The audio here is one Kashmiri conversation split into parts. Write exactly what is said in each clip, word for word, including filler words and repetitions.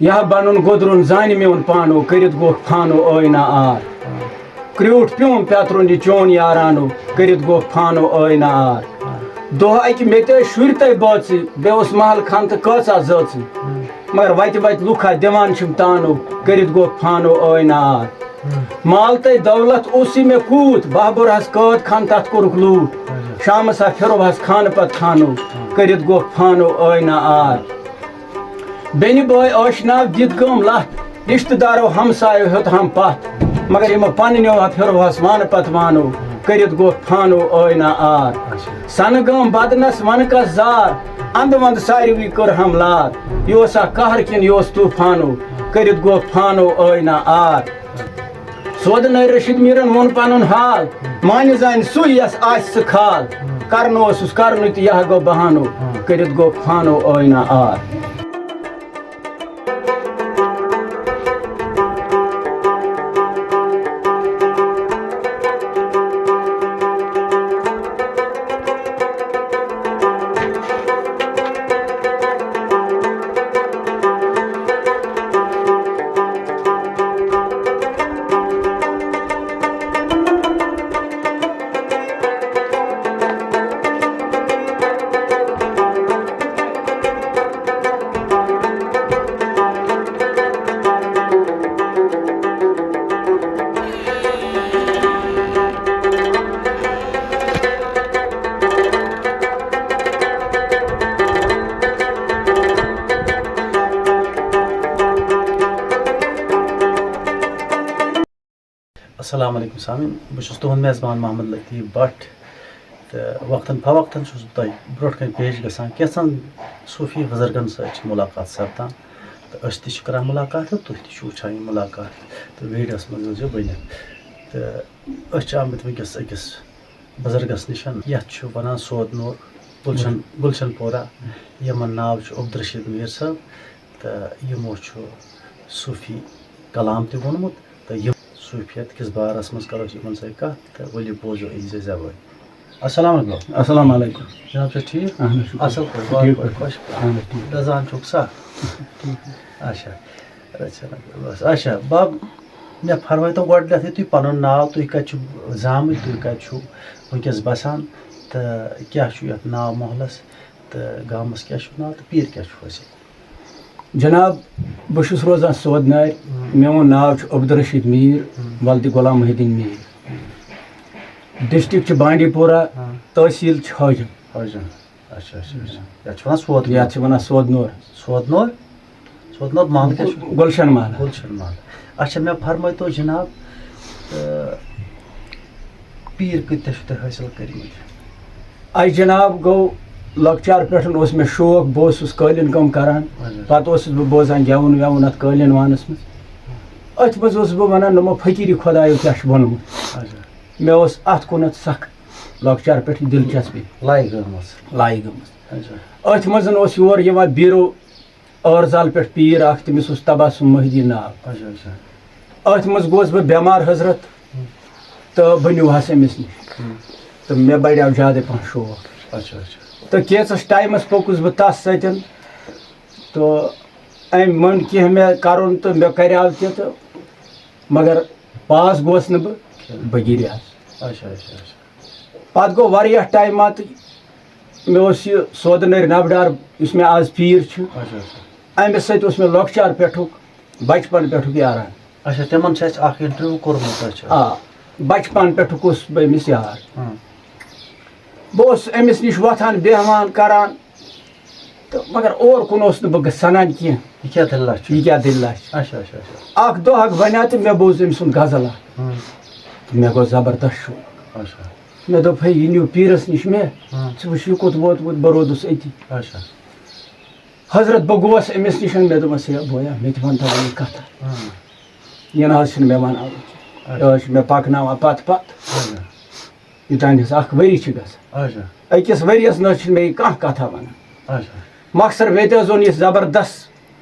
یا بنُن گۄدرُن زانہِ میون پانو، کٔرِتھ گوکھ فانو ٲے نہ آر۔ کرٛیوٗٹھ پیوم پیترُن یہِ چون یارانو، کٔرِتھ گوکھ فانو ٲے نہ آر۔ دۄہ اَکہِ مےٚ تہِ ٲسۍ شُرۍ تہٕ بٲژٕے، بیٚیہِ اوس محل خان تہٕ کۭژاہ زٲژٕے۔ مگر وَتہِ وَتہِ لُکھا دِوان چھِم تانو، کٔرِتھ گوکھ فانو ٲے نہ آر۔ مال تہٕ دولت اوسُے مےٚ کوٗت، بہبُر ہس قٲد خان تَتھ کوٚرُکھ لوٗٹھ۔ شامس ہا پھِرو ہس خانہٕ پتہٕ خانو، کٔرِتھ گوکھ فانو ٲے نہ آر۔ بیٚنہِ بٲے ٲشناو دِتھ گٲم لَتھ، رِشتہٕ دارو ہمسایو ہیوٚت ہم پَتھ، مگر یِمو پنٛنیو ہا پھِروہَس وانہٕ پتہٕ وانو، کٔرِتھ گوٚو فانو ٲے نہ آر۔ سَنہٕ گٲم بدنَس وَنہٕ کَس زار، اَندٕ وَندٕ ساروٕے کٔر ہم لار، یہِ اوس ہا قہر کِنہٕ یہِ اوس طوٗفانو، کٔرِتھ گوٚو فانو ٲے نہ آر۔ سودٕ نٲرۍ رشید میٖرن ووٚن پنُن حال، مانہِ زانہِ سُے یس آسہِ سُہ کھال۔ کرنہٕ اوسُس کرنُے تہٕ یہِ ہا گوٚو بہانو، کٔرِتھ گوٚو فانو ٲے نہ آر۔ السلام علیکم سامعین، بہٕ چھُس تُہُنٛد میزبان محمد لطیف بٹ، تہٕ وقتاً فوقتاً چھُس بہٕ تۄہہِ برونٛٹھ کَنہِ پیش گژھان کینٛژھن صوٗفی بُزرگَن سۭتۍ چھِ مُلاقات سَپدان، تہٕ أسۍ تہِ چھِ کَران مُلاقات تہٕ تُہۍ تہِ چھِو وٕچھان یہِ مُلاقات، تہٕ ویٖڈیوَس منٛز روٗزِو بٔنِتھ۔ تہٕ أسۍ چھِ آمٕتۍ وٕنکیٚس أکِس بُزرگَس نِش، یَتھ چھُ وَنان سود نور، گُلشن، گُلشن پورہ، یِمَن ناو چھُ عبدالرشید میٖر صٲب، تہٕ یِمو چھُ صوٗفی کلام تہِ ووٚنمُت۔ تہٕ یِم صوٗفیت کِس بارس منٛز کرو أسۍ یِمن سۭتۍ کتھ، تہٕ ؤلِو بوزو یِہنٛزِ زبٲنۍ۔ السلام علیکم۔ السلام علیکم۔ جناب چھا ٹھیٖک؟ اہن حظ، شُکر۔ اصل پٲٹھۍ، ٹھیٖک باقٕے پٲٹھۍ۔ خۄش پٲٹھۍ؟ اہن حظ، ٹھیٖک۔ دزان چھُکھ سا؟ اچھا۔ اچھا، بس۔ اچھا، بب، مےٚ فرمٲیتو گۄڈٕنیتھٕے تُہۍ پنُن ناو، تُہۍ کتہِ چھِو زامٕتۍ، تُہۍ کتہِ چھِو وٕنکیٚس بسان، تہٕ کیٛاہ چھُ یتھ ناو محلس، تہٕ گامس کیٛاہ چھُ ناو، تہٕ پیٖر کیٛاہ چھُ حٲصِل؟ جناب، بہٕ چھُس روزان سودنارِ۔ ہم۔ میون ناو چھُ عبدالرشید میٖر، ہم۔ ولدِ غلام محی الدین میٖر۔ ڈسٹرکٹ چھُ بانڈی پورہ، ہاں۔ تحصیل چھُ حٲجن۔ حٲجن۔ اچھا، اچھا، اچھا۔ یتھ چھِ وَنان سودنور۔ یتھ چھِ وَنان سودنور۔ سودنور؟ سودنور محلہٕ کیٛاہ چھُ؟ گُلشن محلہٕ۔ گُلشن محلہٕ۔ اچھا، مےٚ فرمٲیتو جناب، تہٕ پیٖر کۭتیٛاہ چھِو تۄہہِ حٲصِل کٔرمٕتۍ؟ اَسہِ جناب گوٚو لۄکچار پٮ۪ٹھ اوس مےٚ شوق، بہٕ اوسُس قٲلیٖن کٲم کران، اچھا۔ پتہٕ اوسُس بہٕ بوزان گٮ۪وُن وٮ۪وُن اَتھ قٲلیٖن وانَس منٛز۔ أتھۍ منٛز اوسُس بہٕ وَنان، نوٚمو فقیٖری خۄدایو کیٛاہ چھُ ووٚنمُت۔ اچھا۔ مےٚ اوس اَتھ کُنَتھ سخ لۄکچار پٮ۪ٹھٕے دلچسپی۔ لایہِ گٔمٕژ۔ لایہِ گٔمٕژ۔ اچھا۔ أتھۍ منٛز اوس یور یِوان بیٖرو ٲرزال پٮ۪ٹھ پیٖر اکھ، تٔمِس اوس تبسم مہدی ناو۔ اچھا، اچھا۔ أتھۍ منٛز گوس بہٕ بٮ۪مار حضرت، ہم۔ تہٕ بہٕ نیوٗہس أمِس نِش۔ ہم۔ تہٕ مےٚ بڑیو زیادَے پہن شوق۔ اچھا، اچھا۔ تہٕ کینٛژس ٹایمس پوٚکُس بہٕ تس سۭتۍ، تہٕ أمۍ مون کینٛہہ مےٚ کرُن تہٕ مےٚ کریو تہِ، تہٕ مگر پاس گوس نہٕ بہٕ، بہٕ گِریوس۔ اچھا، اچھا، اچھا۔ پتہٕ گوٚو واریاہ ٹایما تہٕ مےٚ اوس یہِ سودٕ نٔرۍ نبہٕ ڈار، یُس مےٚ آز پیٖر چھُ، اچھا، اچھا۔ أمِس سۭتۍ اوس مےٚ لۄکچار پٮ۪ٹھُک، بچپن پٮ۪ٹھُک یاران۔ اچھا، تِمن چھُ اَسہِ اکھ انٹرویو کوٚرمُت، اچھا۔ آ، بچپن پٮ۪ٹھُک اوسُس بہٕ أمِس یار۔ ہاں۔ بہٕ اوسُس أمِس نِش وۄتھان، بیٚہوان، کران، تہٕ مگر اور کُن اوسُس نہٕ بہٕ سنان کینٛہہ۔ یہِ کیٛاہ دٔلیٖلہ چھُ؟ یہِ کیٛاہ دٔلیٖلہ چھِ؟ اچھا، اچھا، اچھا۔ اکھ دۄہ اکھ بنیو تہٕ مےٚ بوٗز أمۍ سُنٛد غزل اکھ۔ ہاں۔ تہٕ مےٚ گوٚو زبردست شوق۔ اچھا۔ مےٚ دوٚپ، ہے، یہِ نیوٗ پیٖرس نِش مےٚ، ہاں۔ ژٕ وٕچھ، یہِ کوٚت ووتمُت، بہٕ روٗدُس أتی۔ اچھا۔ حضرت، بہٕ گوس أمِس نِش، مےٚ دوٚپمَس، ہے بویا، مےٚ تہِ وَن تہٕ وۄنۍ یہِ کَتھا۔ ہاں۔ یہِ نہ حظ چھُنہٕ مےٚ وَنان۔ اچھا۔ یہِ حظ چھُ مےٚ پَکناوان پَتہٕ پَتہٕ۔ اچھا۔ یوٚتام حظ اَکھ ؤری چھُ گژھان۔ اچھا۔ أکِس ؤریَس نہ حظ چھُنہٕ مےٚ یہِ کانٛہہ کَتھا وَنان۔ اچھا۔ مۄخصر مےٚ تہِ حظ اوٚن یہِ زبردست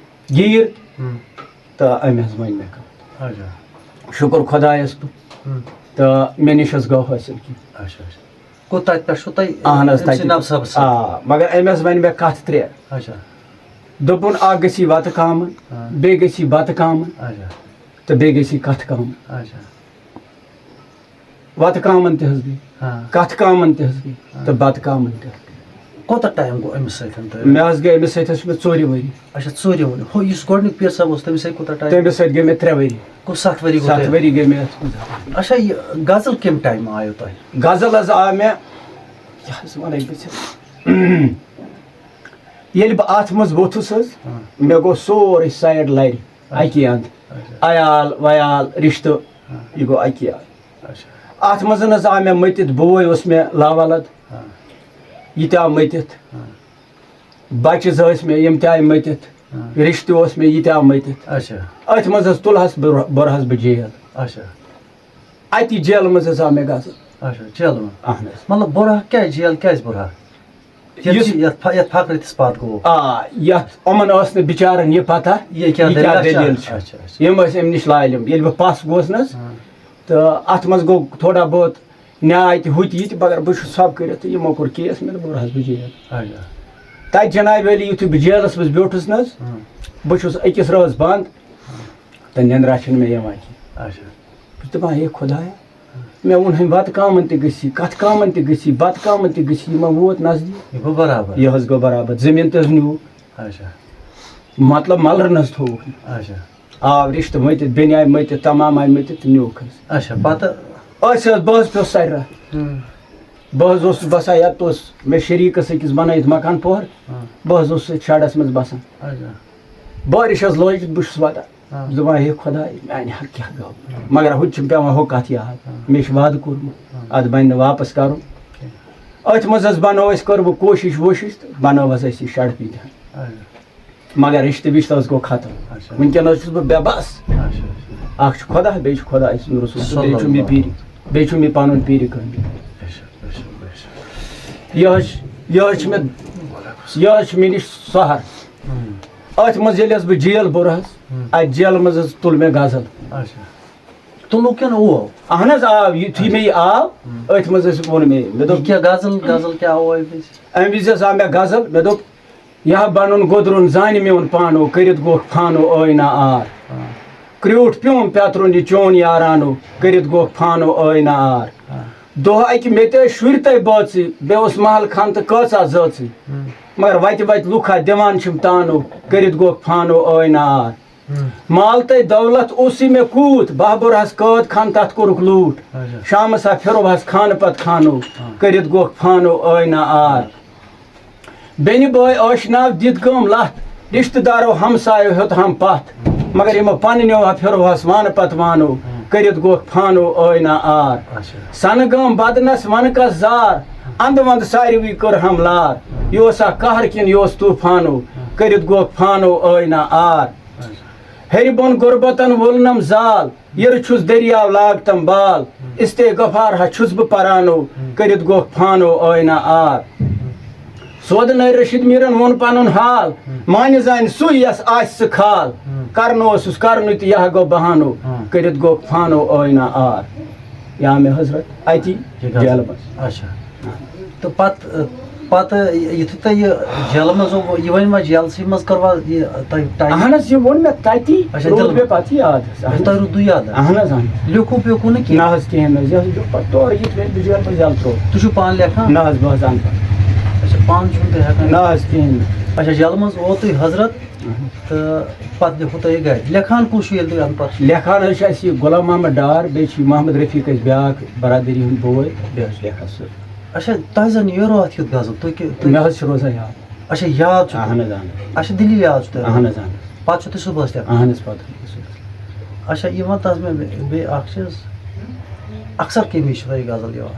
گیٖر، ہُم۔ تہٕ أمۍ حظ ؤنۍ مےٚ کَتھ۔ اچھا۔ شُکُر خۄدایَس کُن۔ ہُم۔ تہٕ مےٚ نِش حظ گوٚو حٲصِل کینٛہہ۔ اچھا، اچھا۔ گوٚو تَتہِ پٮ۪ٹھ چھُو تۄہہِ اہن حظ، أمۍ سٕے تَتہِ۔ نبہٕ صٲبَس سۭتۍ؟ آ، مگر أمۍ حظ ؤنۍ مےٚ کَتھ ترٛےٚ۔ اچھا۔ دوٚپُن، اَکھ گٔژھی وَتہٕ کامَن، ہاں۔ بیٚیہِ گٔژھی بَتہٕ کامَن، اچھا۔ تہٕ بیٚیہِ گٔژھی کَتھٕ کامَن۔ اچھا۔ وَتہٕ کامَن تہِ حظ گٔے، ہاں۔ کَتھٕ کامَن تہِ حظ گٔے، ہاں۔ تہٕ بَتہٕ کامَن تہِ حظ گٔے۔ کوٗتاہ ٹایم گوٚو أمِس سۭتۍ تۄہہِ؟ مےٚ حظ گٔے أمِس سۭتۍ حظ چھِ مےٚ ژورِ ؤری۔ اچھا، ژورِ ؤری۔ ہُہ، یُس گۄڈٕنیُک پیٖر صٲب اوس، تٔمِس سۭتۍ کوٗتاہ ٹایم؟ تٔمِس سۭتۍ گٔے مےٚ ترٛےٚ ؤری۔ گوٚو سَتھ ؤری گوٚو ستھ تۄہہِ۔ ؤری گٔے مےٚ اَتھ منٛز۔ اچھا، یہِ غزل کَمہِ ٹایمہٕ آیو تۄہہِ؟ غزل حظ آو مےٚ، کیٛاہ حظ وَنَے بہٕ ژےٚ؟ ییٚلہِ بہٕ اَتھ منٛز ووٚتھُس حظ، ہاں۔ مےٚ گوٚو سورُے سایڈ لَرِ اچھا۔ اَکی اَنٛد۔ اچھا۔ عیال ویال، رِشتہٕ، ہاں۔ یہِ گوٚو اَکی اَنٛد۔ اچھا۔ اَتھ منٛز حظ آو مےٚ مٔتِتھ، بوے اوس مےٚ لاولد، ہاں۔ یہِ تہِ آو مٔتِتھ۔ ہاں۔ بَچہٕ زٕ ٲسۍ مےٚ، یِم تہِ آیہِ مٔتِتھ۔ ہاں۔ رِشتہٕ اوس مےٚ، یہِ تہِ آو مٔتِتھ۔ اچھا۔ أتھۍ منٛز حظ تُلہَس بہٕ، بوٚرہَس بہٕ جیل۔ اچھا۔ اَتی جیلہٕ منٛز حظ آو مےٚ غزل۔ اچھا، جیلہٕ منٛز۔ اَہَن حظ۔ مطلب، بوٚرہَکھ کیٛازِ جیل، کیٛازِ بوٚرہَکھ؟ ییٚلہِ یُس ژٕ یَتھ فَ-، یَتھ فقرٕ تِس پَتہٕ گوٚو۔ آ، یَتھ یِمَن ٲس نہٕ بِچارَن یہِ پَتہ، یہِ کیٛاہ یہِ کیٛاہ دٔلیٖل چھےٚ؟ دٔلیٖل چھےٚ۔ اچھا، اچھا۔ یِم ٲسۍ اَمہِ نِش لٲلِم۔ ییٚلہِ بہٕ پَس گوس نہ حظ، ہاں۔ تہٕ اَتھ منٛز گوٚو تھوڑا بہت نیاے تہِ ہُہ تہِ یہِ تہِ، مگر بہٕ چھُس ژھۄپہٕ کٔرِتھ تہٕ یِمو کوٚر کیس مےٚ تہٕ بوٚرہَس بہٕ جیل۔ اچھا۔ تَتہِ جنابِ عٲلی یُتھُے بہٕ جیلَس منٛز بیوٗٹھُس نہ حظ، ہاں۔ بہٕ چھُس أکِس رٲژ بنٛد، تہٕ نٮ۪نٛدرا چھِنہٕ مےٚ یِوان کینٛہہ۔ اچھا۔ بہٕ چھُس دَپان، ہے خۄدایا، مےٚ ووٚن ہُمہِ وَتہٕ کامَن تہِ گٔژھی، کَتھٕ کامَن تہِ گٔژھی، بَتہٕ کامَن تہِ گٔژھی، یہِ ما ووت نزدیٖک؟ یہِ گوٚو برابر۔ یہِ حظ گوٚو برابر۔ زٔمیٖن تہِ حظ نیوٗ۔ اچھا۔ مطلب مَلرٕ نہ حظ تھووُکھ۔ اچھا۔ آو رِشتہٕ مٔتِتھ، بیٚنہِ آیہِ مٔتِتھ، تَمام آیہِ مٔتِتھ تہٕ نیوٗکھ حظ۔ اچھا، پَتہٕ؟ أسۍ حظ، بہٕ حظ پیوٚس سَرِ رَتھ۔ ہُم۔ بہٕ حظ اوسُس بَسان یَتھ اوس مےٚ شریٖکَس أکِس بَنٲیِتھ مکان پوہَر۔ ہُم۔ بہٕ حظ اوسُس أتھۍ شَڈَس منٛز بَسان۔ اچھا۔ بارِش حظ لٲجِتھ، بہٕ چھُس وَدان۔ ہاں۔ بہٕ چھُس دَپان، ہے خۄداے، میٛانہِ حق کیٛاہ گوٚو؟ ہاں۔ مگر ہُتہِ چھُم پٮ۪وان ہُہ کَتھ یاد۔ ہاں۔ مےٚ چھُ وعدٕ کوٚرمُت، ہاں۔ اَتھ بَنہِ نہٕ واپَس کَرُن۔ کینٛہہ۔ أتھۍ منٛز حظ بَنٲو اَسہِ، کٔر بہٕ کوٗشِش ووٗشِش تہٕ بَنٲو حظ اَسہِ یہِ شَڈ پیٖنتہِ ہَن۔ اَہَن۔ مگر رِشتہٕ وِشتہٕ حظ گوٚو ختم۔ اچھا۔ وٕنکٮ۪ن حظ چھُس بہٕ بے بس۔ اچھا، اچھا۔ اَکھ چھُ خۄدا، بیٚیہِ چھُ خۄداے سُنٛد رسول تہٕ بیٚیہِ چھُ مےٚ صلی اللہ۔ پیٖرِ، بیٚیہِ چھُ مےٚ پَنُن پیٖرِ کٲمِل۔ اچھا، اچھا، اچھا۔ یہِ حظ چھِ، یہِ حظ چھِ مےٚ، یہِ حظ چھِ مےٚ نِش سہر۔ ہُم۔ أتھۍ منٛز ییٚلہِ حظ بہٕ جیل بوٚرہَس، ہُم۔ اَتہِ جیلہٕ منٛز حظ تُل مےٚ غزل۔ اچھا۔ تُلُکھ کِنہٕ اوو؟ اہن حظ، آو، یُتھُے مےٚ یہِ آو، ہُم۔ أتھۍ منٛز حظ ووٚن مےٚ، مےٚ دوٚپ، یہِ کیٛاہ غزل، غزل کیٛاہ آو أمِس؟ اَمہِ وِزِ حظ آو مےٚ غزل، مےٚ دوٚپ، یا بنُن گۄدرُن زانہِ میون پانو، کٔرِتھ گوکھ فانو ٲے نہ آر۔ ہاں۔ کرٛیوٗٹھ پیوم پیترُن یہِ چون یارانو، کٔرِتھ گوکھ فانو ٲے نہ آر۔ ہاں۔ دۄہ اَکہِ مےٚ تہِ ٲسۍ شُرۍ تَے بٲژٕے، بیٚیہِ اوس محل خان تہٕ کٲژاہ زٲژٕے۔ ہاں۔ مگر وَتہِ وَتہِ لُکھ ہا دِوان چھِم تانو، کٔرِتھ گوکھ فانو ٲے نہ آر۔ ہاں۔ مال تَے دولت اوسُے مےٚ کوٗت، بہہ بوٚرہَس قٲد خان تَتھ کوٚرُکھ لوٗٹھ۔ اچھا۔ شامَس ہا پھِروہَس خانہٕ پَتہٕ خانو، ہاں۔ کٔرِتھ گوکھ فانو ٲے نہ آر۔ بیٚنہِ بٲے ٲشناو دِتھ گٲم لَتھ، رِشتہٕ دارو ہمسایو ہیوٚت ہم پَتھ، مگر یِمو پنٛنیو ہا پھِروہَس وانہٕ پتہٕ وانو، ہاں۔ کٔرِتھ گوکھ فانو ٲے نہ آر۔ اچھا۔ سَنہٕ گٲم بدنَس وَنہٕ کَس زار، اَندٕ وَندٕ ساروٕے کٔر ہم لار۔ ہاں۔ یہِ اوس اَکھ قہر کِنہٕ یہِ اوس طوٗفانو، ہاں۔ کٔرِتھ گوکھ فانو ٲے نہ آر۔ اچھا۔ ہیٚرِ بۄن غربتن وولنم زال، یِرٕ چھُس دٔریاو لاگتم بال، ہم۔ استے غفار ہا چھُس بہٕ پرانو، ہم۔ کٔرِتھ گوکھ فانو ٲے نہ آر۔ ہم۔ سودٕ نٲرۍ رشید میٖرن ووٚن پنُن حال، ہم۔ مانہِ زانہِ سُے یس آسہِ سُہ کھال، ہم۔ کرنہٕ اوسُس کرنُے تہٕ یہِ ہا گوٚو بہانو، ہم۔ کٔرِتھ گوکھ فانو ٲے نہ آر۔ یا مےٚ حضرت اتی یہِ غزل۔ جیلہٕ منٛز۔ اچھا۔ تہٕ پتہٕ، پتہٕ یُتھُے تۄہہِ یہِ جیلہٕ منٛز اوس، یہِ وۄنۍ ما جیلسٕے منٛز کٔروا یہِ تۄہہِ ٹایم؟ اہن حظ، یہِ ووٚن مےٚ تَتی، اچھا، روٗد دِلہٕ۔ مےٚ پَتہٕ یاد حظ۔ اچھا، تۄہہِ روٗدوٕ یاد حظ؟ اہن حظ، اہن حظ۔ لیوٚکھوُ پیوٚکھوُ نہٕ کینٛہہ؟ نہ حظ، کِہیٖنۍ نہ حظ، یہِ حظ چھُ پَتہٕ تورٕ یِتھ مےٚ بہٕ جیلہٕ منٛز یَلہٕ ترٛوو۔ تُہۍ چھِو پانہٕ لیکھان؟ نہ حظ، بہٕ حظ اَنہٕ پَتہٕ۔ اچھا، پانہٕ چھُو نہٕ تُہۍ ہٮ۪کان؟ نہ حظ، کِہیٖنۍ نہٕ۔ اچھا، جیلہٕ منٛز ووت تُہۍ حضرت اہن حظ۔ تہٕ پَتہٕ لیوٚکھوُ تۄہہِ یہِ گَرِ۔ لیکھان کُس چھُ ییٚلہِ تُہۍ اَنہٕ پَتہٕ؟ لیکھان حظ چھِ اَسہِ یہِ غلام محمد ڈار، بیٚیہِ چھِ یہِ محمد رفیٖق اَسہِ بیٛاکھ برادٔری ہُنٛد بوے، بیٚیہِ حظ چھِ لیکھان سُہ۔ اچھا، تۄہہِ زَن یہِ راتھ کیُتھ غزل، تُہۍ کہِ-، تُہۍ مےٚ حظ چھِ روزان یاد۔ اچھا، یاد چھُ تۄہہِ؟ اہن حظ، اہن حظ۔ اچھا، دِلی یاد چھُ تۄہہِ؟ اہن حظ، اہن حظ۔ پَتہٕ چھُو تُہۍ صُبحَس تہِ؟ اہن حظ، پَتہٕ چھُ صُبحَس۔ اچھا، یہِ وَن تَس مےٚ بیٚیہِ، بیٚیہِ اَکھ چیٖز، اَکثَر کَمہِ وِزِ چھِ تۄہہِ یہِ غزل یِوان؟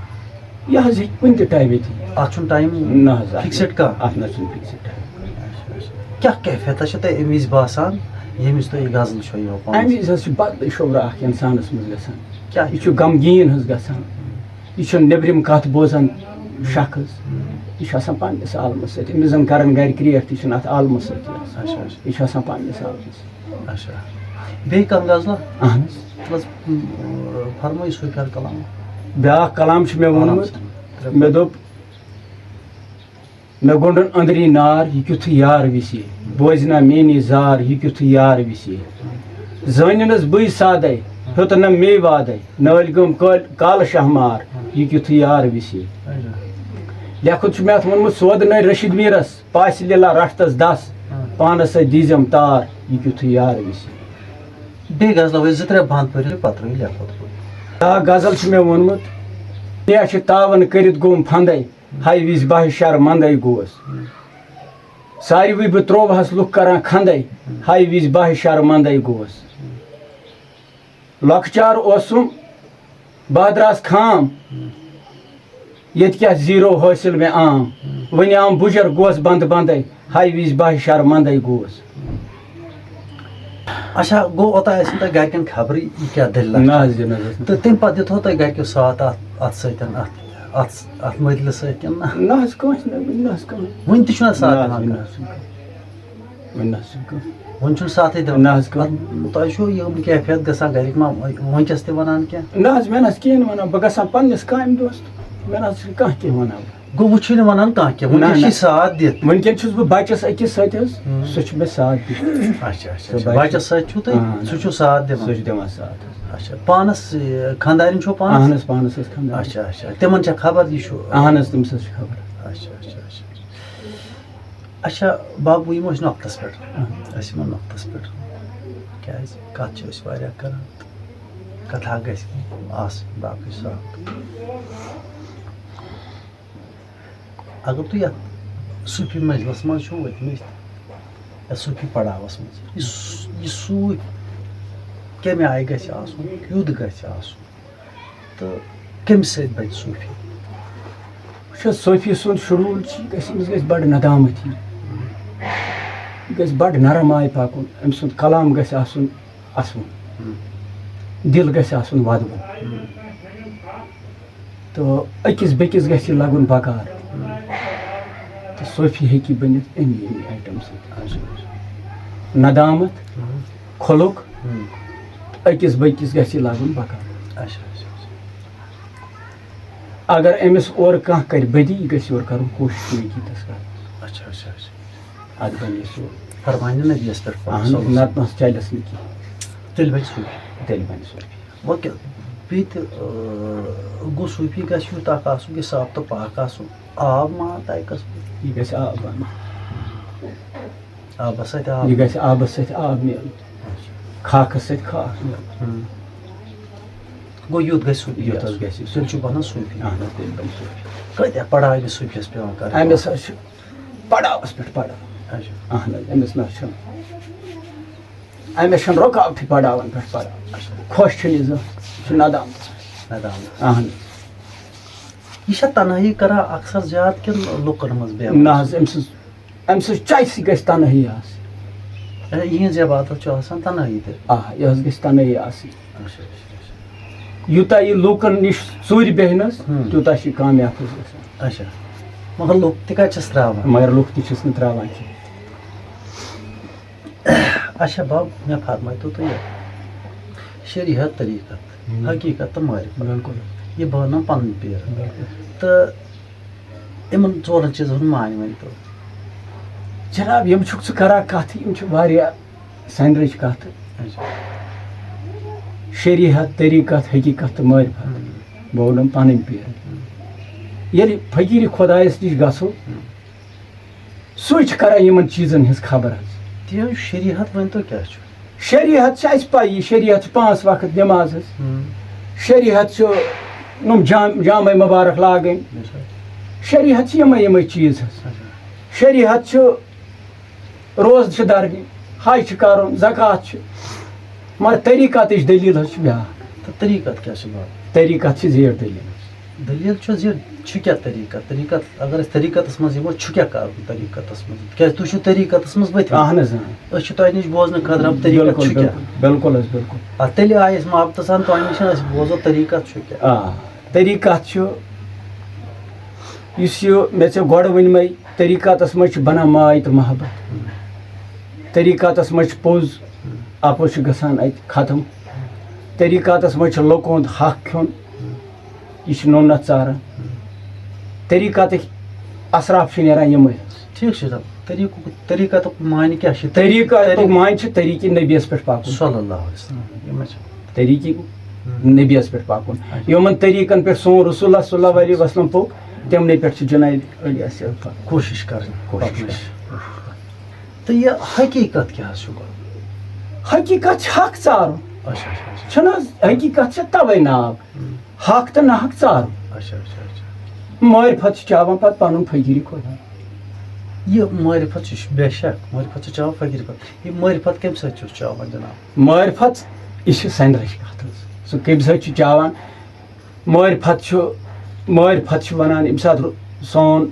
یہِ حظ ہیٚکہِ کُنہِ تہِ ٹایمہٕ تہِ یِتھ۔ اَتھ چھُنہٕ ٹایم نہ حظ، اَتھ فِکسٕڈ کانٛہہ؟ اَتھ نہ حظ چھُنہٕ فِکسٕڈ ٹایم۔ اچھا، اچھا۔ کیٛاہ کیفیتہ چھِ تۄہہِ اَمہِ وِزِ باسان، ییٚمہِ وِزِ تۄہہِ یہِ غزل چھو یِوان پانَس؟ اَمہِ وِزِ حظ چھُ بدلٕے شعرا اَکھ اِنسانَس منٛز گژھان۔ کیٛاہ؟ یہِ چھُ غمگیٖن حظ گژھان۔ یہِ چھُنہٕ نیٚبرِم کَتھ بوزان شخص۔ یہِ چھُ آسان پنٛنِس عالمَس سۭتۍ۔ أمِس زَن کَرَن گَرِ کرٛیکھ تہِ چھِنہٕ اَتھ عالمَس سۭتۍ آسان۔ اچھا، اچھا۔ یہِ چھُ آسان پنٛنِس عالمَس۔ اچھا۔ بیٚیہِ کانٛہہ غزلہ؟ اَہَن حظ۔ بَس، م، فرمٲیِو سُے کَر کلام۔ بیٛاکھ کلام چھُ مےٚ آرام ووٚنمُت۔ سان۔ مےٚ دوٚپ، مےٚ گوٚنٛڈُن أنٛدری نار، یہِ کیُتھ یار وِسے۔ بوزِ نہ میٛٲنی زار، یہِ کیُتھ یار وِسے۔ زٲنِنَس بٕے سادَے، ہیوٚت نہ مے وادَے۔ نٲلۍ گٲم کٲلۍ کالہٕ شاہ مار، یہِ کیُتھ یار وِسے۔ لیکھُت چھُ مےٚ اَتھ ووٚنمُت سودٕ نٔرۍ رشیٖد میٖرَس، پاسہِ لیلا رَٹھ تَس دَس، پانَس سۭتۍ دیٖزٮ۪م تار، یہِ کیُتھ یار وِسے۔ بیٚیہِ غزلہ وٲتۍ زٕ ترٛےٚ بند پٔرِو، پتہٕ ترٲیِو لیکھوت پٲٹھۍ۔ بیٛاکھ غزل چھُ مےٚ ووٚنمُت، کینٛہہ چھِ تاوَن کٔرِتھ گوٚم پھنٛدَے، ہاے وِزِ باہہِ شرمندَے گوس۔ ساروٕے بہٕ ترٛووہَس لُکھ کران کھنٛدَے، ہاے وِزِ باہہِ شرمندَے گوس۔ لۄکچار اوسُم بہٕ درٛاس خام، ییٚتہِ کیٛاہ زیٖرو حٲصِل مےٚ عام۔ وۄنۍ عام بُجر گوس بنٛدٕ بنٛدَے، ہاے وِزِ باہہِ شرمندَے گوس۔ اچھا، گوٚو اوٚتام ٲسِو تۄہہِ گرِکٮ۪ن خبرٕے یہِ کیٛاہ دٔلیٖلہ چھِ؟ نہ حظ، یہِ نہ حظ ٲس نہٕ۔ تہٕ تَمہِ پتہٕ دیُتہو تۄہہِ گرِکیو ساتھ اَتھ، اَتھ سۭتۍ، اَتھ، اَتھ، اَتھ مٔدلہِ سۭتۍ کِنہٕ نہ؟ نہ حظ، کٲنٛسہِ نہٕ، وٕنہِ نہ حظ کٕہٕنۍ۔ وٕنہِ تہِ چھُنہٕ ساتھ نہ حظ، دِوان وٕنہِ نہ کانٛہہ؟ حظ چھُنہٕ کانٛہہ۔ وٕنہِ نہ حظ چھُنہٕ کانٛہہ۔ وٕنہِ نہ حظ کانٛہہ۔ اَدٕ تۄہہِ چھُو یِم کیفیت گژھان گرِکۍ ما وٕنکٮ۪س تہِ وَنان کینٛہہ؟ نہ حظ، مےٚ نہ حظ کِہیٖنۍ وَنان، بہٕ گژھٕ ہا پنٛنِس کامہِ دۄہَس تہٕ مےٚ نہ حظ چھُنہٕ کانٛہہ کینٛہہ وَنان۔ گوٚو، وۄنۍ چھُے نہٕ وَنان کانٛہہ کینٛہہ، نہ، وٕنکٮ۪س نہ۔ چھُے ساتھ دِتھ۔ وٕنکٮ۪ن چھُس بہٕ بَچَس أکِس سۭتۍ حظ، ہُم۔ سُہ چھُ مےٚ ساتھ دِتھ۔ اچھا، اچھا، سُہ اچھا۔ بَچہِ۔ بَچَس سۭتۍ چھُو تُہۍ، آ، سُہ نہ۔ چھُو ساتھ دِوان۔ سُہ چھُ دِوان ساتھ حظ۔ اچھا، پانَس، یہِ، خانٛدارِنۍ چھُو پانَس؟ اَہَن حظ، پانَس حظ خانٛدارِنۍ۔ اچھا، اچھا۔ تِمَن چھا خبر یہِ چھُ؟ اَہَن حظ، تٔمِس حظ چھِ خبر۔ اچھا، اچھا، اچھا۔ اچھا، بابو، یِمو أسۍ نۄقطَس پٮ۪ٹھ۔ اَہَن۔ أسۍ یِمو نۄقطَس پٮ۪ٹھ۔ کیٛازِ کَتھ چھِ أسۍ واریاہ کَران۔ کَتھا گژھِ آسٕنۍ باقٕے صاف۔ اگر تُہۍ یَتھ صوٗفی مجلس منٛز چھِو وٲتمٕتۍ، یا صوٗفی پڑاوس منٛز، یہِ ص-، یہِ صوٗفۍ کَمہِ آیہِ گژھِ آسُن، کیُتھ گژھِ آسُن، تہٕ کَمہِ سۭتۍ بَنہِ صوٗفی؟ وٕچھ حظ، صوٗفی سُنٛد شڈوٗل چھُ، یہِ گژھِ، أمِس گژھِ بَڑٕ ندامت یِنۍ، یہِ گژھِ بَڑٕ نرم آیہِ پَکُن، أمۍ سُنٛد کلام گژھِ آسُن اَسوُن۔ ہم۔ دِل گژھِ آسُن وَدوُن۔ ہم۔ تہٕ أکِس بیٚکِس گژھِ یہِ لَگُن بکار۔ ہم۔ تہٕ صوفی ہیٚکہِ بٔنِتھ اَمی، اَمی آیٹم سۭتۍ۔ اچھا، اچھا۔ ندامت، ہم۔ کھُلُک، ہم۔ أکِس بیٚکِس گژھِ یہِ لَگُن بکار۔ اچھا، اچھا، اچھا۔ اگر أمِس اورٕ کانٛہہ کَرِ بدی، یہِ گژھِ یورٕ کَرُن کوٗشِش نیکی تَس کَرٕنۍ۔ اچھا، اچھا، اچھا۔ اَدٕ بَنہِ یہِ سورُے۔ فرمانہِ نبیَس پٮ۪ٹھ پَکُن، اَہَن حظ، صلی اللہ علیہ وسلم۔ نَتہٕ ما چھُ چَلٮ۪س نہٕ کِہیٖنۍ۔ تیٚلہِ بَنہِ سورُے۔ تیٚلہِ بَنہِ سورُے۔ وۄنۍ کیٛاہ، بیٚیہِ تہِ، آ، گوٚو صوٗفی گژھِ یوٗتاہ اَکھ آسُن، گژھِ صاف تہٕ پاک آسُن۔ آب ما آو تَتہِ قٕسمٕے؟ یہِ گژھِ آب اَنُن۔ آبَس سۭتۍ آب۔ یہِ گژھِ آبَس سۭتۍ آب میلُن۔ اچھا۔ خاکَس سۭتۍ خاک میلُن۔ ہُم۔ گوٚو یُتھ گژھِ صوٗفی یُتھ حظ آسُن۔ گژھِ۔ تیٚلہِ چھُ بَنان صوٗفی۔ اَہَن حظ، تیٚلہِ بَنہِ صوٗفی۔ کۭتیٛاہ پڑاو أمِس صوٗفیَس پٮ۪وان کَرٕنۍ؟ أمِس حظ چھِ پڑاوَس پٮ۪ٹھ پڑاو۔ اچھا۔ اَہَن حظ، أمِس نہ حظ چھُنہٕ، أمِس چھُنہٕ رُکاوٹھٕے پڑاوَن پٮ۪ٹھ پڑاو۔ اچھا۔ خۄش چھُنہٕ یہِ زانٛہہ، یہِ چھُ ندامت۔ ندامت۔ اَہَن حظ۔ یہِ چھا تنہٲیی کران اکثر زیادٕ کِنہٕ لُکن منٛز بیٚہوان؟ نہ حظ، أمۍ سٕنٛز، أمۍ سٕنٛز چویسٕے گژھِ تنہٲیی آسٕنۍ۔ اچھا، یِہٕنٛز عبادت چھِ آسان تنہٲیی تہِ؟ آ، یہِ حظ گژھِ تنہٲیی آسٕنۍ۔ اچھا، اچھا، اچھا۔ یوٗتاہ یہِ لوٗکن نِش ژوٗرِ بیٚہہِ نہ حظ، ہُم۔ تیوٗتاہ چھِ یہِ کامیاب حظ گژھان۔ اچھا۔ مگر لُکھ تہِ کَتہِ چھِس ترٛاوان؟ مگر لُکھ تہِ چھِس نہٕ ترٛاوان کینٛہہ۔ اچھا بب، مےٚ فرمٲیتو تُہۍ یہِ شریعت، طریٖقت، ہم۔ حقیٖقت تہٕ معرفت۔ بِلکُل۔ یہِ بٲنَم پَنٕنۍ پیر۔ بِلکُل۔ تہٕ یِمَن ژورَن چیٖزَن ہُنٛد معنی ؤنۍتو۔ جناب، یِم چھُکھ ژٕ کَران کَتھ، یِم چھِ واریاہ سَنٛدرٕچ کَتھ۔ اچھا۔ شریعت، طریٖقت، حقیٖقت تہٕ معرفت۔ ہم۔ بہٕ وَنَم پَنٕنۍ پیر۔ ہم۔ ییٚلہِ فقیٖرِ خۄدایَس نِش گژھو، ہم۔ سُے چھُ کران یِمن چیٖزن ہٕنٛز خبر حظ۔ تہِ حظ شریعت ؤنۍتو کیٛاہ چھُ؟ شریعت چھِ اَسہِ پَیی، شریعت چھِ پانٛژھ وقت نٮ۪ماز حظ۔ ہُم۔ شریعت چھُ یِم جام-، جامَے مُبارک لاگٕنۍ۔ اچھا۔ شریعت چھِ یِمَے یِمَے چیٖز حظ۔ اچھا۔ شریعت چھُ روزٕ چھِ دَرنہِ، حج چھِ کَرُن، زکوٰۃ چھِ۔ مگر طریٖقتٕچ دٔلیٖل حظ چھِ بیٛاکھ۔ تہٕ طریٖقت کیٛاہ چھِ باب؟ طریٖقت چھِ زیٖٹھ دٔلیٖل حظ۔ دٔلیٖل چھُ زِ چھُ کیٛاہ طریٖقت؟ طریٖقت، اگر أسۍ طریٖقتس منٛز یِمو، چھُ کیٛاہ کَرُن طریٖقتس منٛز؟ تِکیٛازِ تُہۍ چھِو طریٖقتس منٛز ؤتھمٕتۍ۔ اہن حظ، اۭں۔ أسۍ چھِ تۄہہِ نِش بوزنہٕ خٲطرٕ، طریٖقت بِلکُل، چھُ کیٛاہ؟ بِلکُل، بِلکُل حظ، بِلکُل۔ آ، تیٚلہِ آے أسۍ محبتہٕ سان تۄہہِ نِش، أسۍ بوزو طریٖقت چھُ کیٛاہ۔ آ، طریٖقت چھُ، یُس یہِ مےٚ ژےٚ گۄڈٕ ؤنمَے، طریٖقتس منٛز چھُ بَنان ماے تہٕ محبت۔ طریٖقتس منٛز چھُ پوٚز اَپُز چھُ گژھان اَتہِ ختم۔ طریٖقتس منٛز چھُ لُکہٕ ہُنٛد حق کھیوٚن۔ یہِ چھُ نوٚن نَتھ ژاران۔ طریٖقتٕکۍ اصراف چھِ نیران یِمے حظ۔ ٹھیٖک چھُ جناب۔ طریٖقُک، طریٖقتُک معنی کیٛاہ چھُ؟ طریٖقتُک معنی چھُ طریٖقہِ نبیَس پٮ۪ٹھ پَکُن۔ صلی اللہ علیہ وسلم۔ یِمے چھِ۔ طریٖقہِ ہم۔ نبیَس پٮ۪ٹھ پَکُن۔ اچھا۔ یِمَن طریٖقَن پٮ۪ٹھ سون رسول اللہ صلی اللہ علیہ وسلم پوٚک، تِمنٕے پٮ۪ٹھ چھُ جناب علی اَسہِ پَکُن۔ کوٗشِش کَرٕنۍ۔ کوٗشِش۔ پَکنٕچ۔ تہٕ یہِ حقیٖقت کیٛاہ حظ چھُ گۄڈٕ؟ حقیٖقت چھِ حق ژارُن۔ اچھا، اچھا، اچھا۔ چھُنہٕ حظ؟ حقیٖقت چھِ تَوَے ناو۔ ہم۔ حق تہٕ ناحق ژارُن۔ اچھا، اچھا، اچھا۔ معرفت چھِ چاوان پَتہٕ پَنُن فقیٖری خۄدا۔ یہِ معرفت چھُ، بے شک، معرفت چھُ چاوان فقیٖری خۄدا۔ یہِ معرفت کَمہِ سۭتۍ چھُس چاوان جناب؟ معرفت، یہِ چھِ سَنہِ رَشہِ کَتھ حظ۔ سُہ کَمہِ سۭتۍ چھُ چاوان؟ معرفت چھُ، معرفت چھُ وَنان، ییٚمہِ ساتہٕ رُ-، سون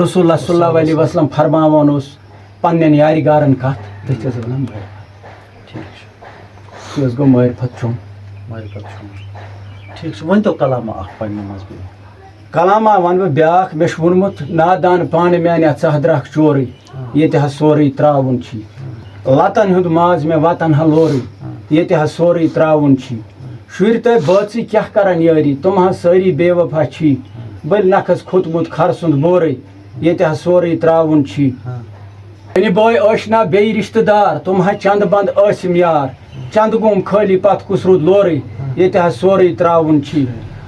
رسول اللہ صلی اللہ علیہ وسلم فرماوان اوس پننٮ۪ن یارِ گارن کتھ، تٔتھۍ حظ ونان معرفت۔ ٹھیٖک چھُ۔ یہِ حظ گوٚو معرفت چوٚن۔ معرفت چوٚن۔ ٹھیٖک چھُ، ؤنۍ تو کلامہ اکھ پننہِ منٛز بیٚیہِ۔ کلامہ ونہٕ بہٕ بیٛاکھ، مےٚ چھُ ووٚنمُت، نادان پانہٕ میانہِ اتھ ژاہ درکھ چورٕے، آ۔ ییٚتہِ حظ سورُے ترٛاوُن چھی۔ آ۔ لتن ہُنٛد ماز مےٚ وطن ہا لورٕے، آ۔ ییٚتہِ حظ سورُے ترٛاوُن چھی۔ آ۔ شُرۍ تۄہہِ بٲژٕے کیٛاہ کرن یٲری، تِم حظ سٲری بے وفا چھی۔ آ۔ بٔلۍ نکھس کھوٚتمُت کھر سُنٛد بورٕے، ییٚتہِ حظ سورُے ترٛاوُن چھی۔ ہاں۔ بیٚنہِ بٲے ٲشنا بیٚیہِ رِشتہٕ دار، تِم حظ چندٕ بند ٲسِم یار۔ چندٕ گوم خٲلی پتھ کُس روٗد لورٕے، ہاں۔ ییٚتہِ حظ سورُے ترٛاوُن چھی۔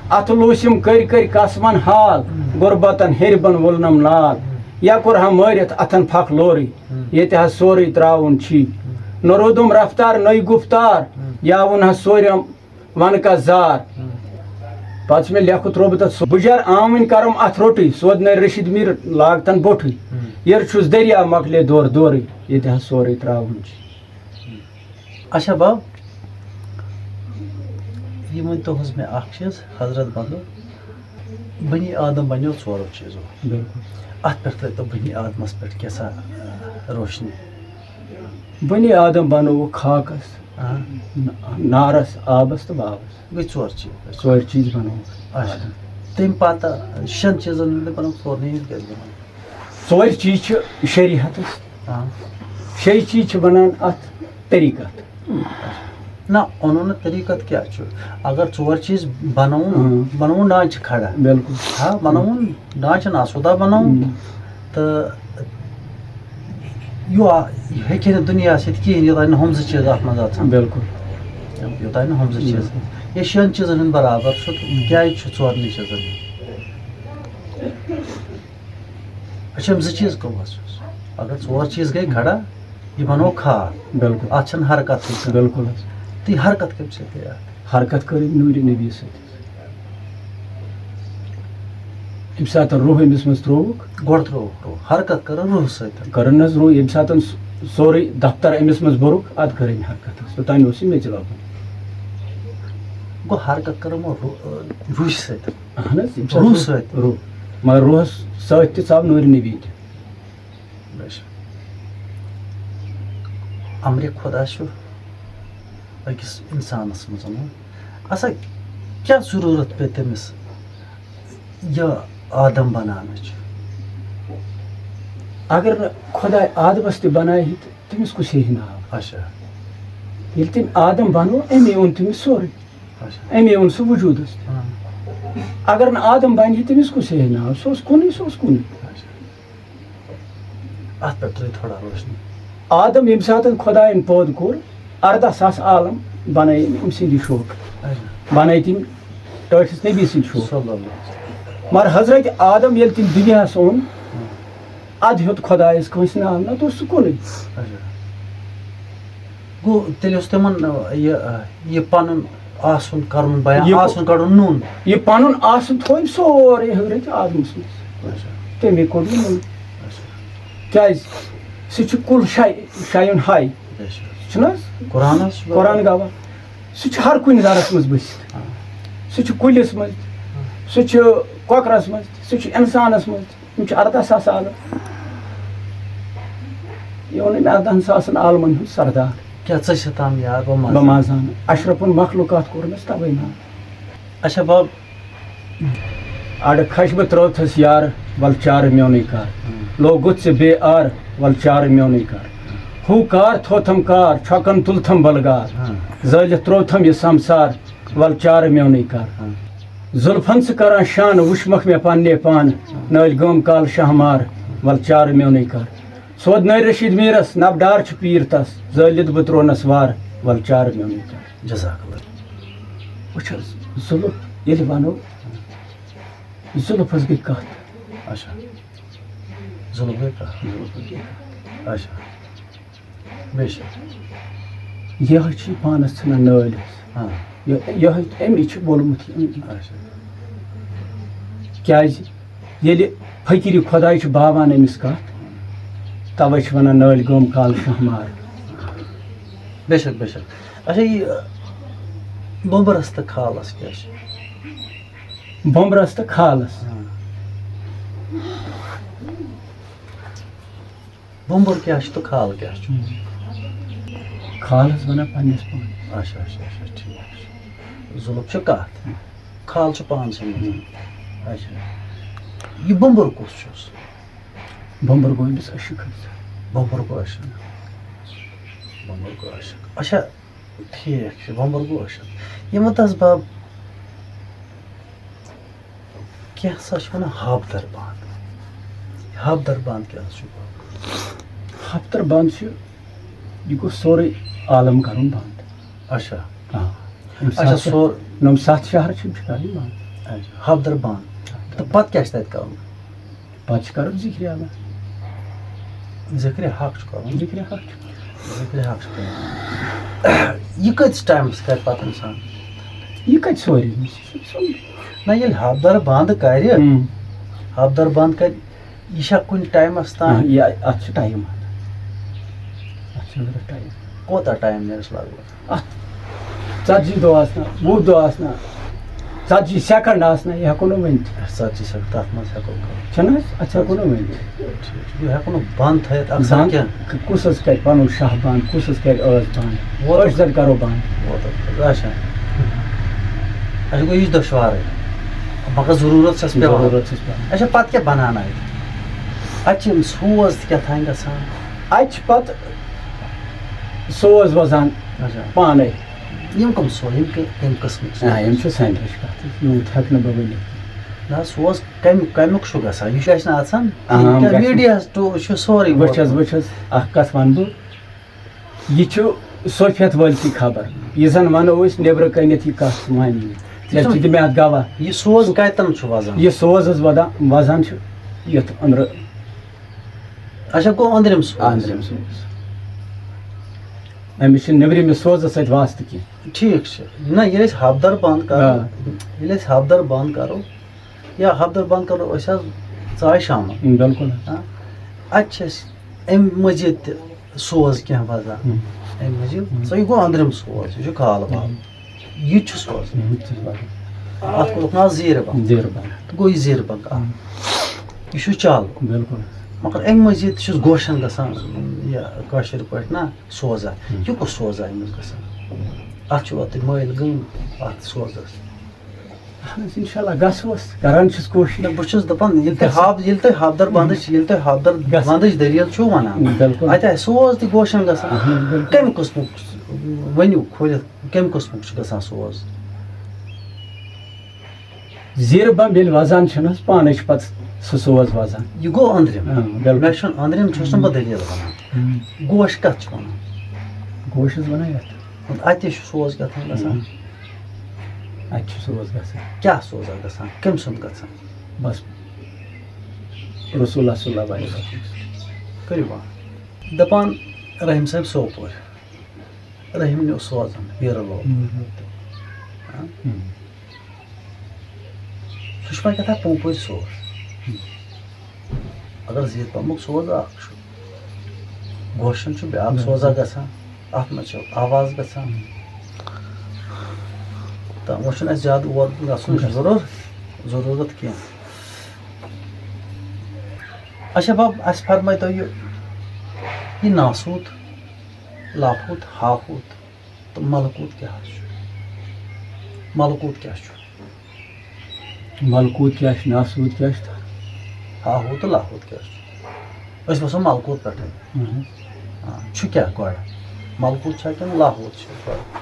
اَتھٕ لوٗسِم کٔرۍ کٔرۍ قسمن حال، ہاں۔ غربتن ہیٚرِ بۄن وولنم نال۔ ہاں۔ یا کوٚر ہا مٲرِتھ اَتھن پھکھ لورٕے، ہاں۔ ییٚتہِ حظ سورُے ترٛاوُن چھی۔ ہاں۔ نہ روٗدُم رفتار نٔے گُفتار، ہاں۔ یا ووٚن حظ سورٮ۪م ون کا زار۔ ہم۔ پتہٕ چھُ مےٚ لیکھُت روٚبہٕ تتھ سُہ۔ بہٕ جر آمٕنۍ کرم اتھ روٚٹٕے، سود نرِ رشید میٖر لاگتن بوٚٹھٕے۔ ہم۔ یٔر چھُس دریا مۄکلے دورٕ دورٕے، ییٚتہِ حظ سورُے ترٛاوُن چھُ۔ اچھا بب، یہِ ؤنۍ تو حظ مےٚ اکھ چیٖز، حضرت بندو، بنی آدم بنیو ژورو چیٖزو۔ بِلکُل۔ اتھ پٮ۪ٹھ ترٲیتو بنی آدمس پٮ۪ٹھ کینٛژھا، آ، روشنی۔ بنی آدم بنووُکھ خاکس، آ۔ ن-، نارس، آبس تہٕ وابس۔ گٔے ژور چیٖز۔ ژورِ چیٖز بنووُکھ۔ اچھا۔ تمہِ پتہٕ شٮ۪ن چیٖزن ہُنٛد بنووُکھ ژورنٕے ہُنٛد کیٛازِ بنووُکھ؟ ژورِ چیٖز چھِ شریعتس۔ آ۔ شیٚیہِ چیٖز چھِ ونان اتھ طریٖقت۔ نہ، اوٚنُن نہٕ طریٖقت کیٛاہ چھُ؟ اگر ژور چیٖز بناوُن، اۭں۔ بناوُن ڈانٛچہٕ کھڑا۔ بِلکُل۔ ہا، بناوُن ڈانٛچہٕ ناسودا بناوُن۔ اۭں۔ تہٕ یہِ آ-، یہِ ہیٚکہِ نہٕ دُنیاہَس یِتھ کِہیٖنۍ، یوٚتام نہٕ ہُم زٕ چیٖز اَتھ منٛز آسَن۔ بِلکُل۔ یوٚتام نہٕ ہُم زٕ چیٖز۔ اۭں۔ یہِ شٮ۪ن چیٖزَن ہُنٛد برابر چھُ، کیٛازِ چھُ ژورنٕے چیٖزَن ہُنٛد؟ اچھا، یِم زٕ چیٖز کٕم حظ چھُس؟ اگر ژور چیٖز گٔے کھڑا، یہِ بنوو کھار۔ بِلکُل۔ اَتھ چھَنہٕ حرکت تہِ کانٛہہ۔ بِلکُل حظ۔ تہٕ یہِ حرکت کَمہِ سۭتۍ گٔے اَتھ؟ حرکت کٔرٕن نوٗرِ نبی سۭتۍ۔ ییٚمہِ ساتہٕ روح أمِس منٛز ترٛووُکھ۔ گۄڈٕ ترٛووُکھ روح۔ حرکت کٔرٕن روحہٕ سۭتۍ۔ کٔرٕن حظ روح، ییٚمہِ ساتہٕ س-، سورُے دفتر أمِس منٛز بوٚرُکھ، اَدٕ کٔرٕنۍ حرکت حظ۔ توٚتام اوس یہِ میٚژِ لَبُن۔ گوٚو حرکت کٔرٕن وۄنۍ رو-، روحہِ سۭتۍ۔ اہن حظ، ییٚمہِ ساتہٕ روح روح، سۭتۍ۔ روح، مگر روحس سۭتۍ تہِ ژاو نوٗرِ نبی تہِ۔ بے شک۔ امرِ خدا چھُ أکِس اِنسانَس منٛز۔ اَسا کیٛاہ ضروٗرت پیٚیہِ تٔمِس یہِ آدم بناونٕچ؟ اگر نہٕ خداے آدمس تہِ بنایہِ ہے تہٕ تٔمِس کُس ہیٚیہِ ناو؟ اچھا۔ ییٚلہِ تٔمۍ آدم بنوو، اَمے اوٚن تٔمِس سورُے۔ اچھا۔ اَمے اوٚن سُہ وجوٗدس تہِ۔ ہاں۔ اگر نہٕ آدم بنہِ ہے، تٔمِس کُس ہیٚیہِ ناو؟ سُہ اوس کُنُے، سُہ اوس کُنُے۔ اچھا۔ اَتھ پٮ۪ٹھ ترٲیِو تھوڑا روشنی۔ آدم ییٚمہِ ساتہٕ خۄدایَن پٲدٕ کوٚر، اَرداہ ساس عالم بنٲے أمۍ أمۍ سٕنٛدِ شوقہٕ۔ اچھا۔ بنٲے تٔمۍ ٹٲٹھِس نبی سٕنٛدِ شوقہٕ۔ صلی اللہ علیہ وسلم۔ مگر حضرت آدم ییٚلہِ تٔمۍ دُنیاہَس اوٚن، اَدٕ ہیوٚت خۄدایَس کٲنٛسہِ ناو، نَتہٕ اوس سُہ کُنُے۔ اچھا۔ گوٚو تیٚلہِ اوس تِمن، آ، یہِ، آ، یہِ پنُن آسُن کرُن بیان، یہِ آسُن کڑُن نوٚن۔ یہِ پنُن آسُن تھوٚو أمۍ سورُے حضرت آدمس منٛز۔ اچھا۔ تٔمی کوٚڑ یہِ نوٚن۔ اچھا۔ کیٛازِ؟ سُہ چھُ کُل شے-، شیُن ہاے۔ اچھا۔ چھُنہٕ حظ؟ قرآنس چھُ قرآن گواہ۔ سُہ چھُ ہر کُنہِ ذرس منٛز بٔسِتھ۔ آ۔ سُہ چھُ کُلِس منٛز، سُہ چھُ کۄکرس منٛز، سُہ چھُ انسانس منٛز۔ یِم چھِ اَرداہ ساس عالم۔ یہِ ووٚن أمۍ اَرداہَن ساسَن عالمَن ہُنٛد سردار۔ کیٛاہ ژےٚ چھِ تام یاد؟ بہٕ ما بہٕ ما زانہٕ۔ زانہٕ۔ اشرف المخلوقات کوٚرنَس تَوَے ناو۔ اچھا بب۔ اَڑٕ خشمہٕ ترٛٲوتھَس یار، وَل چارٕ میونٕے کار۔ ہُم۔ لوگُتھ ژےٚ بے آر، وَل چارٕ میونٕے کار۔ ہُہ کار تھوتھم کار، چھۄکَن تُلتھم بلگار۔ ہُم۔ زٲلِتھ ترٛووتھم یہِ سمسار، وَل چارٕ میونٕے کار۔ ہُم۔ زُلفن ژٕ کران شانہٕ، وٕچھمکھ مےٚ پننہِ پانہٕ۔ نٲلۍ گٲم کالہٕ شاہ مار، ول چارٕ میونُے کر۔ سود نٲرۍ رشیٖد میٖرس، نبہٕ ڈار چھُ پیٖر تس۔ زٲلِتھ بہٕ ترونس وار، ول چارٕ میونُے کر۔ جزاک اللہ۔ وٕچھ حظ، زُلف ییٚلہِ ونو، زُلفس گٔے کتھ۔ اچھا۔ زُلف گٔے کتھ۔ زُلفس گٔے کتھ۔ اچھا۔ بے شک۔ یِہوٚے چھُ یہِ پانَس ژھٕنان نٲلۍ حظ۔ ہاں۔ یہِ-، یِہوٚے أمی چھُ ووٚلمُت یہِ۔ اچھا۔ کیٛازِ؟ ییٚلہِ فقیٖری خۄداے چھُ باوان أمِس کَتھ، تَوَے چھِ وَنان نٲلۍ گٲم کالہٕ شاہ مار۔ بے شک، بے شک۔ اچھا، یہِ بومبرَس تہٕ کھالَس کیٛاہ چھِ؟ بومبرَس تہٕ کھالَس۔ ہاں۔ بومبر کیٛاہ چھُ تہٕ کھال کیٛاہ چھُ؟ کھال حظ وَنان پنٛنِس پانَس۔ اچھا، اچھا، اچھا، ٹھیٖک چھُ۔ زُلُف چھُ کَتھ، کھال چھُ پانسٕے منٛز۔ اچھا۔ یہِ بومبر کُس چھُس؟ بومبر گوٚو أمِس عٲشِق حظ۔ بومبر گوٚو عٲشِق۔ بومبر گوٚو عٲشِق۔ اچھا، ٹھیٖک چھُ، بومبر گوٚو عٲشِق۔ یہِ مہٕ تَس بَب، کینٛہہ سا چھِ وَنان ہاپدر بانٛد۔ ہاپدر بانٛد کیٛاہ حظ چھُ؟ ہاپدر بانٛد چھُ، یہِ گوٚو سورُے عالم کَرُن بنٛد۔ اچھا۔ آ۔ یِم اچھا، ستھ شہر، سور- یِم ستھ شہر چھِ، یِم چھِ کَرٕنۍ بنٛد۔ اچھا، ہاپدر بانٛد۔ تہٕ پَتہٕ کیٛاہ چھِ تَتہِ کَرُن؟ پَتہٕ چھِ کَرُن ذِکرِ اعلیٰ۔ ذِکرِ حق چھُ کَرُن۔ ذِکرِ حق چھُ کَرُن۔ ذِکرِ حق چھُ کَرُن۔ یہِ کۭتِس ٹایمَس کَرِ پَتہٕ اِنسان؟ یہِ کَتہِ سورُے؟ نہ، ییٚلہِ ہاپدر بنٛد کَرِ، ہُم۔ ہاپدر بنٛد کَرِ، یہِ چھا کُنہِ ٹایمَس تام؟ آ، یہِ، اَتھ چھُ ٹایم۔ اَتھ چھُ ضوٚرَتھ ٹایم۔ کوتاہ ٹایم نیرَس لگ بگ؟ اَتھ ژتجی دۄہ آسنا، وُہ دۄہ آسنا، ژتجی سیکنڈ آسنا، یہِ ہٮ۪کو نہٕ ؤنِتھ۔ ژتجی سیکنڈ، تَتھ منٛز ہٮ۪کو کٔرِتھ۔ چھُنہٕ حظ؟ اَتھ ہٮ۪کو نہٕ ؤنِتھ۔ ٹھیٖک چھُ۔ یہِ ہٮ۪کو نہٕ بنٛد تھٲیِتھ اَکثر بنٛد کینٛہہ۔ کُس حظ کَرِ پَنُن شاہ بنٛد، کُس حظ کَرِ ٲس بنٛد؟ ووت۔ أسۍ زَن کَرو بنٛد۔ ووت۔ اچھا۔ اچھا، گوٚو یہِ چھُ دۄشوارٕے۔ مگر ضروٗرت چھَس پٮ۪وان۔ ضروٗرت چھَس پٮ۪وان۔ اچھا، پَتہٕ کیٛاہ بَنان اَتہِ؟ اَتہِ چھِ یِم سوز تہِ کیٛاہ تام گژھان۔ اَتہِ چھِ پَتہٕ سوز وَزان اچھا۔ پانَے۔ یِم کَم سوز؟ یِم کہِ-، کَمہِ قٕسمٕکۍ سوز؟ آ، یِم چھِ سینٹرٕچ کَتھ، یوٗت ہٮ۪کہٕ نہٕ بہٕ ؤنِتھ۔ نہ، سوز کَمہِ-، کَمیُک چھُ گژھان؟ یہِ چھُ اَسہِ نہٕ اَژان۔ آ، کِہیٖنۍ۔ کیٛاہ گژھِ۔ میٖڈیاہَس ٹُو چھُ سورُے وٕچھ حظ، ووتمُت۔ وٕچھ حظ، اَکھ کَتھ وَنہٕ بہٕ۔ یہِ چھُ سوفیت وٲلۍ سٕے خبر۔ یہِ زَن وَنو أسۍ، نیٚبرٕ کَنٮ۪تھ یہِ کَتھ مانی نہٕ۔ تیٚلہِ چھِ تِم اَتھ گواہ۔ یہِ سوز کَتٮ۪ن چھُ وَزان؟ یہِ سوز حظ وَدان، وَزان چھُ یَتھ أنٛدرٕ۔ اچھا، گوٚو أنٛدرِم سوز۔ أنٛدرِم سوز۔ أمِس چھِ نیٚبرِمِس سوزَس سۭتۍ واسطہٕ کینٛہہ۔ ٹھیٖک چھُ۔ نہ، ییٚلہِ أسۍ ہاپدر بنٛد کَرو، آ۔ ییٚلہِ أسۍ ہاپدر بنٛد کَرو، یا ہاپدر بنٛد کَرو أسۍ حظ ژاے شامَن۔ بِلکُل۔ ہاں۔ اَتہِ چھِ اَسہِ اَمہِ مٔزیٖد تہِ سوز کینٛہہ وَزان۔ ہُم۔ اَمہِ مٔزیٖد، ہُم۔ سُہ یہِ گوٚو أنٛدرِم سوز، یہِ چھُ کھال بنٛد۔ ہُم۔ یہِ تہِ چھُ سوز۔ ہُم، یہِ تہِ چھُ سوز۔ اَتھ کوٚرُکھ ناو زیٖرٕ بنٛد۔ زیٖرٕ بنٛد۔ تہٕ گوٚو یہِ زیٖرٕ بنٛد اَکھ۔ ہُم۔ یہِ چھُ چالوٗ۔ بِلکُل۔ مگر اَمہِ مٔزیٖد تہِ چھُس گوشَن گژھان، یہِ کٲشِر پٲٹھۍ نا سوزا۔ ہُم۔ یہِ کُس سوزا أمِس گژھان؟ اَتھ چھُ وَتٕنۍ مٲلۍ گٔمٕتۍ اَتھ سوزَس۔ اہن حظ، انشاءاللہ گژھوس، کران چھُس کوٗشِش۔ نہ، بہٕ چھُس دَپان، ییٚلہِ تُہۍ گژھِ۔ ہاپ-، ییٚلہِ تُہۍ ہاپدر بنٛدٕچ، ییٚلہِ تُہۍ ہاپدر گژھِ۔ بنٛدٕچ دٔلیٖل چھُو وَنان، بِلکُل۔ اَتہِ آسہِ سوز تہِ گوشَن گژھان۔ اہن حظ، بِلکُل۔ کَمہِ قٕسمُک ؤنِو کھوٗلِتھ، کَمہِ قٕسمُک چھُ گژھان سوز؟ زیٖرٕ بمب ییٚلہِ وَزان چھُنہٕ حظ، پانَے چھُ پَتہٕ سُہ سوز وَزان۔ یہِ گوٚو أنٛدرِم۔ آ، بِلکُل۔ مےٚ چھُنہٕ أنٛدرِم، چھُس نہٕ بہٕ دٔلیٖل وَنان۔ ہُم۔ گوش کَتھ چھِ وَنان؟ گوش حظ وَنان یَتھ۔ اَتہِ چھُ سوز کیٛاہ تام گژھان۔ ہُم۔ اَتہِ چھُ سوز گژھان۔ کیٛاہ سوزا گژھان؟ کٔمۍ سُنٛد گژھان؟ بَس، رسول اللہ صلی اللہ علیہ وسلم۔ کٔرِو بنٛد۔ دَپان رحیٖم صٲب سوپور۔ رحیٖم نیوٗ سوزَن، بیرٕ لوگ۔ ہُم۔ ہاں؟ ہُم۔ سُہ چھُ وۄنۍ کیٛاہ تام پوٗپُر سوز۔ اگر زیٖر پمُک سوز اکھ چھُ، گوشن چھُ بیٛاکھ بِلکُل۔ سوزا گژھان، اَتھ منٛز چھِ آواز گژھان۔ تہٕ وۄنۍ چھُنہٕ اَسہِ زیادٕ اور گژھُن گژھُن۔ ضروٗر-، ضروٗرت کینٛہہ۔ اچھا بب، اَسہِ فرمٲے تو یہِ، یہِ ناسوٗت، لاہوٗت، ہاہوٗت تہٕ ملکوٗت کیٛاہ حظ چھُ؟ ملکوٗت کیٛاہ چھُ؟ ملکوٗت کیٛاہ چھُ، ناسوٗت کیٛاہ چھُ؟ ہاہوٗت تہٕ لاہوٗت کیٛاہ چھُ؟ أسۍ وَسو ملکوٗت پٮ۪ٹھَے۔ اہن۔ آ، چھُ کیٛاہ گۄڈٕ؟ ملکوٗت چھا کِنہٕ لاہوٗت چھُ گۄڈٕ؟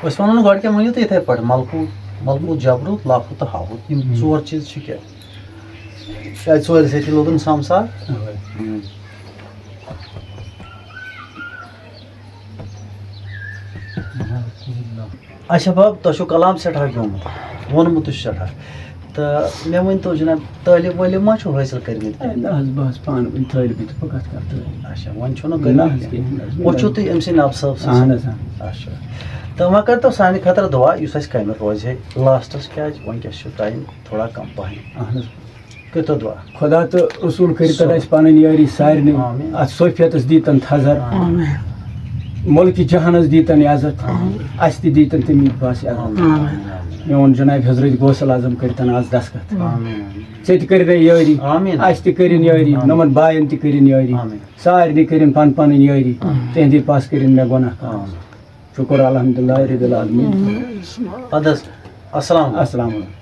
أسۍ وَنو نہٕ گۄڈٕ کینٛہہ، ؤنِو تُہۍ یِتھَے پٲٹھۍ، ملکوٗت، ملکوٗت، جبروٗت، لاہوٗت تہٕ ہاہوٗت، یِم ژور چیٖز چھِ کیٛاہ؟ کیٛازِ ژورِ سۭتی لوٚگُن سَمسار؟ اچھا بب، تۄہہِ چھُو کلام سٮ۪ٹھاہ گیوٚمُت، ووٚنمُت تہِ چھُ سٮ۪ٹھاہ۔ تہٕ مےٚ ؤنۍ تو جناب، تعلیٖم وٲلیٖم ما چھُو حٲصِل کٔرمٕتۍ؟ اے، نہ حظ، بہٕ حظ پانہٕ وٕنہِ طٲلبہِ تہٕ بہٕ کَتھ کَرٕ تعلیٖم؟ اچھا، وۄنۍ چھُو نہٕ نہ کٔرمٕتۍ حظ، کینٛہہ؟ کِہیٖنۍ نہ حظ، وۄنۍ وٕچھِو نہ۔ تُہۍ أمۍ سٕے نبہٕ صٲب سٕنٛز۔ اہن حظ، آ۔ اچھا۔ تہٕ وۄنۍ کٔرۍتو سانہِ خٲطرٕ دُعا، یُس اَسہِ کَمہِ روزِ ہے لاسٹَس، کیٛازِ وٕنکیٚس چھُ ٹایم تھوڑا کَم پَہَن۔ اہن حظ۔ کٔرۍتو دُعا۔ خۄدا تہٕ رسوٗل کٔرِتن سو۔ اَسہِ پَنٕنۍ یٲری سارنٕے۔ آمین۔ اَتھ صوفیتَس دیٖتن تھزر۔ آمین۔ مُلکہِ جہانَس دیٖتن عزت۔ آمین۔ اَسہِ تہِ دیٖتن تَمی پاسہٕ عزت۔ آمین۔ میون جناب حضرت غوث الاعظم کٔرِتن آز دستخط۔ آمین۔ ژےٚ تہِ کٔرِتھ یٲری۔ آمین۔ اَسہِ تہِ کٔرِن یٲری۔ آمین۔ نوٚمَن باین تہِ کٔرِن یٲری۔ آمین۔ سارنٕے کٔرِن پَن پَنٕنۍ یٲری۔ آمین۔ تِہِنٛدِ پاسہٕ کٔرِن مےٚ گۄناہ کم۔ آمین۔ شُکُر الحمدللہ رب العالمین۔ اَدٕ حظ، السلام علیکم۔ السلام علیکم۔